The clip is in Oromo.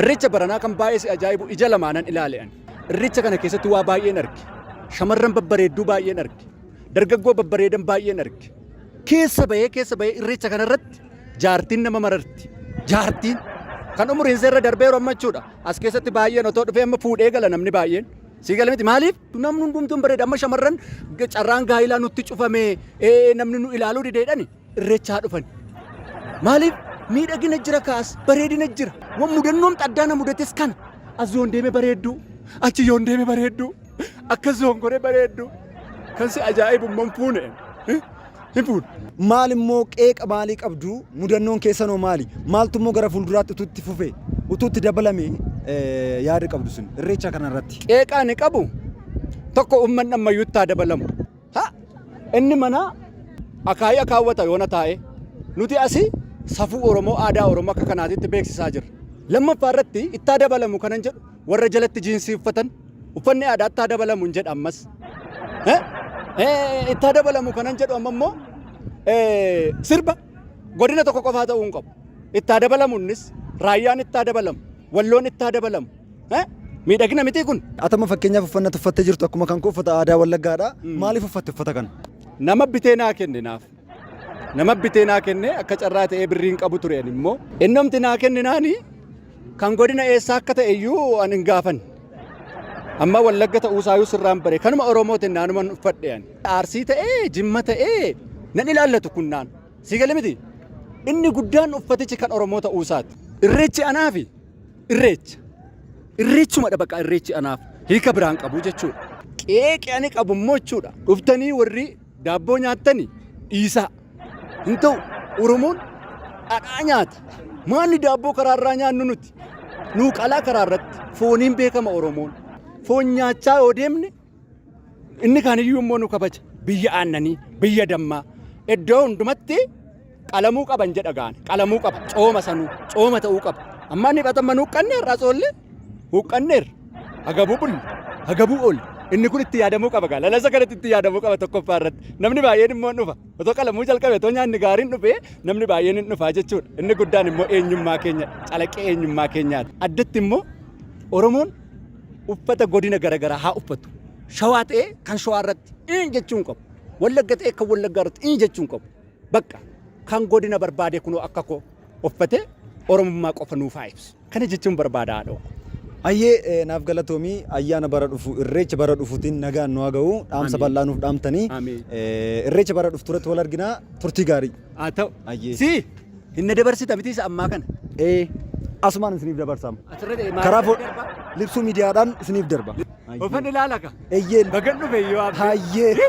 Irreecha baranaa kan baay'ee si ajaa'ibu ija lamaanan ilaale ani. Irreecha kana keessatti waa baay'een arge. Shamarran babbareedduu baay'een arge. Dargaggoo babbareedan baay'een arge. Keessa bahee keessa bahee irreecha kanarratti jaartiin nama mararti. Jaartiin kan umuriin irra darbeeru amma jechuudha. As keessatti baay'een otoo dhufee amma fuudhee gala namni baay'een. Sii gala miti maaliif? Namni hundumtuu hin bareeda. Amma shamarran carraan gaa'ilaa nutti cufame namni nu ilaaluu dideedhani irreechaa dhufan. Maaliif? Miidhagina jira kaas bareedina jira. Wan mudannoon addaa na mudates kana. As yoon deeme bareedduu. Achi yoon deeme bareedduu. Akkas yoon godhe bareedduu. Kan si ajaa'ibu immoo hin fuune. Hin fuune. Maal immoo qeeqa maalii qabdu? Mudannoon keessanoo maali? Maaltu immoo gara fuulduraatti utuu itti fufe, utuu itti dabalame yaada qabdu sun irreecha kanarratti? Qeeqa ani qabu tokko uummanni ammayyuu itti haa dabalamu. Ha! Inni manaa akaayii akaawwata yoona taa'ee. Nuti asii safuu Oromoo, aadaa Oromoo akka kanaatitti beeksisaa jirra. Lammaffaa irratti itti haa dabalamu kanan jedhu warra jalatti jiinsii uffatan uffanni aadaa itti haa dabalamu hin jedha ammas. Itti haa dabalamu kanan jedhu amma immoo sirba godina tokko qofaa ta'uu hin qabu. Itti haa dabalamu innis raayyaan itti haa dabalamu, walloon itti haa dabalamu. Miidhagina mitii kun? Atama fakkeenyaaf uffannaa uffattee jirtu akkuma kan koo uffata aadaa Wallaggaadha. Maaliif uffatte uffata kana? Nama bitee naa kenne naaf. Nama bitee naa kenne akka carraa ta'ee birriin qabu ture ani immoo. Innomti naa kenne naani kan godina eessaa akka ta'e iyyuu ani hin gaafanne. Amma Wallagga ta'uusaayyuu sirraan bare. Kanuma Oromootiin naanuman uffadhe ani. Arsii ta'ee Jimma ta'ee nan ilaallatu kun naan. Sii gale miti? Inni guddaan uffatichi kan Oromoo ta'uusaati. Irreechi anaafi irreecha. Irreechumadha bakka irreechi anaaf hiika biraan qabu jechuudha. Qeeqi ani qabu immoo jechuudha. Dhuftanii warri daabboo nyaattani dhiisaa. Hin ta'u Oromoon dhadhaa nyaata. Maalli daabboo karaarraa nyaannu nuti? Nuu qalaa karaarratti fooniin beekama Oromoon. Foon nyaachaa yoo deemne inni kaaniyyuu immoo nu kabaja. Biyya aannanii, biyya dammaa. Iddoo hundumatti qalamuu qaban jedha gaane. Qalamuu qaba. Cooma sanuu. Cooma ta'uu qaba. Amma inni hidhatama nu huqqanneerra asoollee. Huqqanneerra. Hagabuu bulle. Hagabuu oolle. Inni kun itti yaadamuu qaba gaa. Lalasa kanatti itti yaadamuu qaba tokkoffaa irratti. Namni baay'een immoo hin dhufa. Otoo qalamuu jalqabe otoo nyaanni gaariin dhufee namni baay'een hin dhufaa jechuudha. Inni guddaan immoo eenyummaa keenya calaqqee eenyummaa keenyaati. Addatti immoo Oromoon uffata godina garaagaraa haa uffatu. Shawaa ta'ee kan shawaa irratti in jechuun qabu. Wallagga ta'ee kan wallaggaa irratti in jechuun qabu. Bakka kan godina barbaade kunoo akka koo uffatee Oromummaa qofa nuuf haa ibsu. Kana jechuun barbaada haadhoo. Hayyee naaf galatoomii ayyaana bara dhufu irreecha bara dhufuutiin nagaan nu haa ga'u dhaamsa Amiin. bal'aa nuuf dhaamtanii Amiin. irreecha bara dhuftu irratti wal arginaa turtii gaarii. Haa ta'u. Hayyee. Si hin na dabarsita miti isa ammaa kana. Ee asumaan isiniif dabarsaama. Asirra ta'e Karaa maal darba? libsuu miidiyaadhaan isiniif darba. Ofan ilaala ka. Eeyyee. Bagan dhufe yoo abdii. Hayyee.